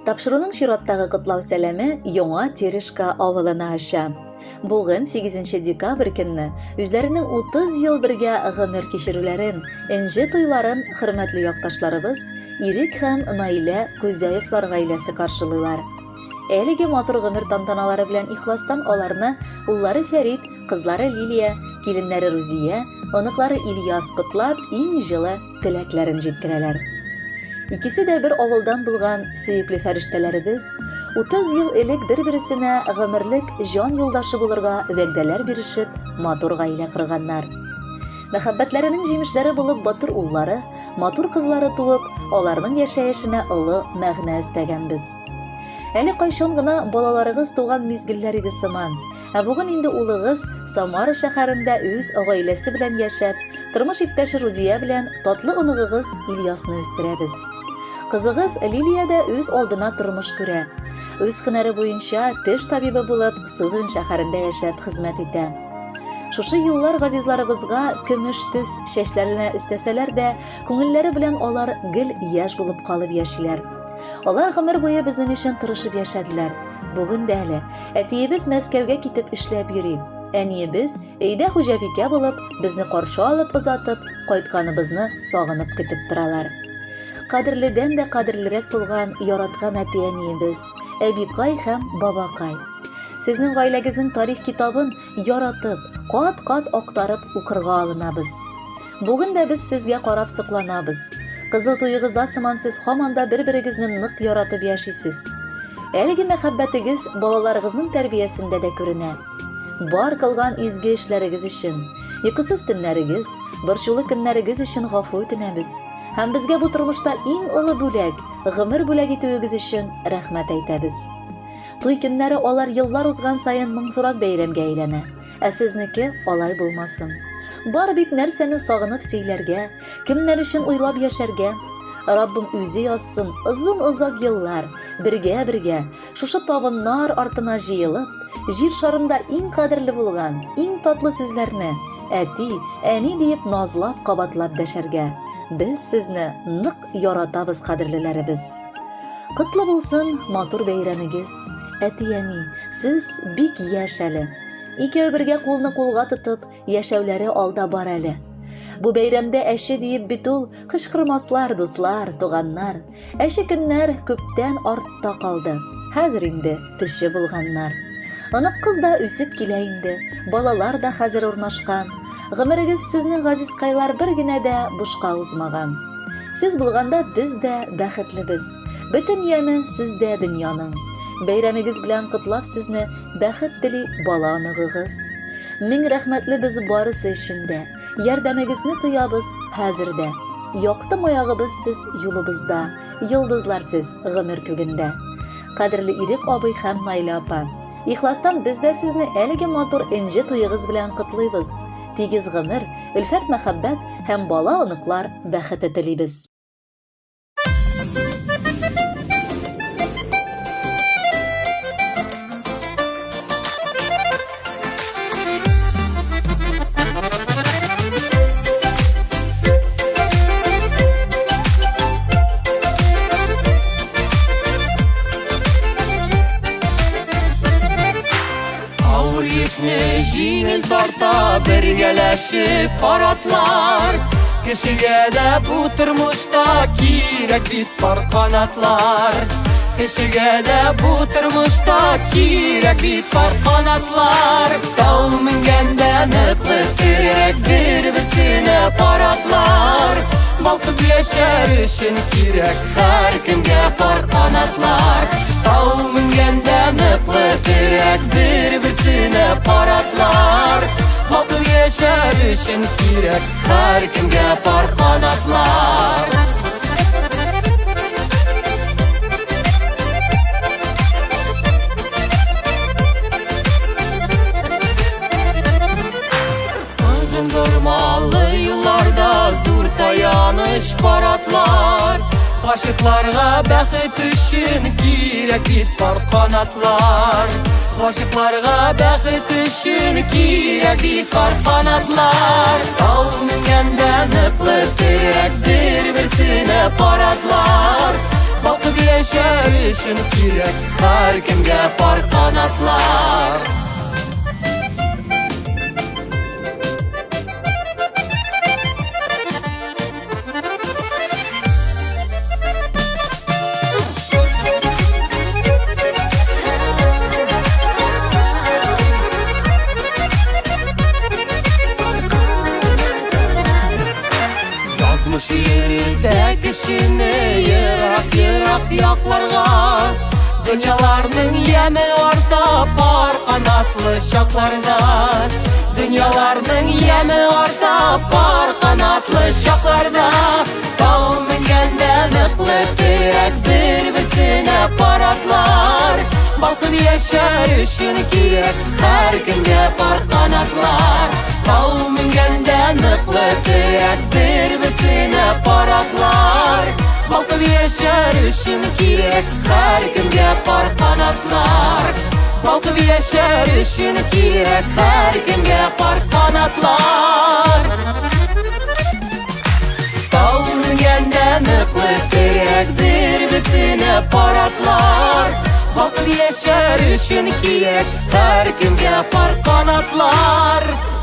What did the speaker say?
Тапшыруның чираттагы котлау сәламе Яңа Терешка авылына аша. Бүген 8 декабрь көнне үзләренең 30 ел бергә гомер кичерүләрен, энҗе туйларын хөрмәтле якташларыбыз Ирек һәм Наилә Кузяевлар гаиләсе каршылыйлар. Әлеге матур гомер тантаналары белән ихластан аларны уллары Фәрит, кызлары Лилия, киленнәре Рузия, оныклары Ильяс котлап, иң җылы теләкләрен җиткерәләр. Икесе дә бер авылдан булган сөекле фәрештәләребез 30 ел элек бер-берсенә гомерлек җан юлдашы булырга вәгъдәләр бирешеп, матур гаилә корганнар. Мәхәббәтләренең җимешләре булып батыр уллары, матур кызлары туып, аларның яшәешенә олы мәгънә өстәгәнбез. Әле кайчан гына балаларыгыз туган мизгелләр иде сыман. Ә бүген инде улыгыз Самара шәһәрендә үз гаиләсе белән яшәп, тормыш иптәше Рузия белән татлы оныгыгыз Ильясны үстерәбез. Кызыгыз Лилия дә үз алдына тормыш күрә. Үз һөнәре буенча теш табибы булып Сызрань шәһәрендә яшәп хезмәт итә. Шушы еллар газизларыбызга көмеш төс чәчләренә өстәсәләр дә, күңелләре белән алар гел яшь булып калып яшиләр. Алар гомер буе безнең өчен тырышып яшәделәр. Бүген дә әле әтиебез Мәскәүгә китеп эшләп йөри. Әниебез өйдә хуҗабикә булып, безне каршы алып озатып, кайтканыбызны сагынып көтеп торалар. Кадерледән дә кадерлерәк булган яраткан әти-әниебез, әбикай һәм бабакай. Сезнең гаиләгезнең тарих китабын яратып, кат-кат актарып укырга алынабыз. Бүген дә без сезгә карап сокланабыз. Кызыл туегызда сыман сез һаман да бер-берегезне нык яратып яшисез. Әлеге мәхәббәтегез балаларыгызның тәрбиясендә дә күренә. Бар кылган изге эшләрегез өчен, йокысыз төннәрегез, борчулы көннәрегез өчен гафу үтенәбез. Һәм безгә бу тормышта иң олы бүләк, гомер бүләк итүегез өчен рәхмәт әйтәбез. Туй көннәре алар еллар узган саен моңсурак бәйрәмгә әйләнә. Ә сезнеке алай булмасын. Бар бит нәрсәне сагынып сөйләргә, кемнәр өчен уйлап яшәргә. Раббым үзе язсын, озын-озак еллар, бергә-бергә, шушы табыннар артына җыелып, җир шарында иң кадерле булган, иң татлы сүзләрне әти, әни диеп назлап кабатлап дәшәргә. Без сезне нык яратабыз, кадерлеләребез. Котлы булсын матур бәйрәмегез. Әти-әни, сез бик яшь әле. Икәү бергә кулны кулга тотып, яшәүләре алда бар әле. Бу бәйрәмдә әче диеп бит ул кычкырмаслар, дуслар, туганнар. Әче көннәр күптән артта калды. Хәзер инде төче булганнар. Онык кыз да үсеп килә инде, балалар да хәзер урнашкан. Гомерегез сезнең газизкайлар бер генә дә бушка узмаган. Сез булганда без дә бәхетлебез. Бөтен яме сездә дөньяның. Бәйрәмегез белән котлап сезне бәхет тели бала оныгыгыз. Мең рәхмәтле без барысы өчен дә. Ярдәмегезне тоябыз хәзер дә. Якты маягыбыз сез юлыбызда, йолдызлар сез гомер күгендә. Кадерле Ирек абый һәм Наилә апа, ихластан без дә сезне әлеге матур энҗе туегыз белән котлыйбыз. Тигез гомер, өлфәт мәхәббәт һәм бала-оныклар бәхете телибез. Авыр йөкне җиңел тарта бергәләшеп паратлар. Кешегә дә бу тормышта кирәк бит пар канатлар. Кешегә дә бу тормышта кирәк бит пар канатлар. Тау менгәндә ныклы терәк бер-берсенә паратлар. Балкып яшәр өчен кирәк һәркемгә пар канатлар. Тау менгәндә ныклы терәк бер-берсенә паратлар. Балкып яшәр өчен кирәк һәркемгә пар канатлар. Озын бормалы юлларда зур таяныч паратлар. Гашыкларга бәхет өчен кирәк бит пар канатлар. Гашыкларга бәхет өчен кирәк бит пар канатлар. Тау менгәндә ныклы терәк бер-берсенә паратлар. Балкып яшәр өчен кирәк һәркемгә пар канатлар. Язмыш йөртә кешене ерак-ерак якларга. Дөньяларның яме арта пар канатлы чакларда. Дөньяларның яме арта пар канатлы чакларда. Тау менгәндә ныклы терәк бер-берсенә пар атлар. Балкып яшәр өчен кирәк һәркемгә пар канатлар. Тау менгәндә ныклы терәк бер-берсенә пар атлар. Балкып яшәр өчен кирәк һәркемгә пар канатлар. Балкып яшәр өчен кирәк һәркемгә пар канатлар. Тау менгәндә ныклы терәк бер-берсенә пар атлар. Балкып яшәр өчен кирәк һәркемгә пар канатлар.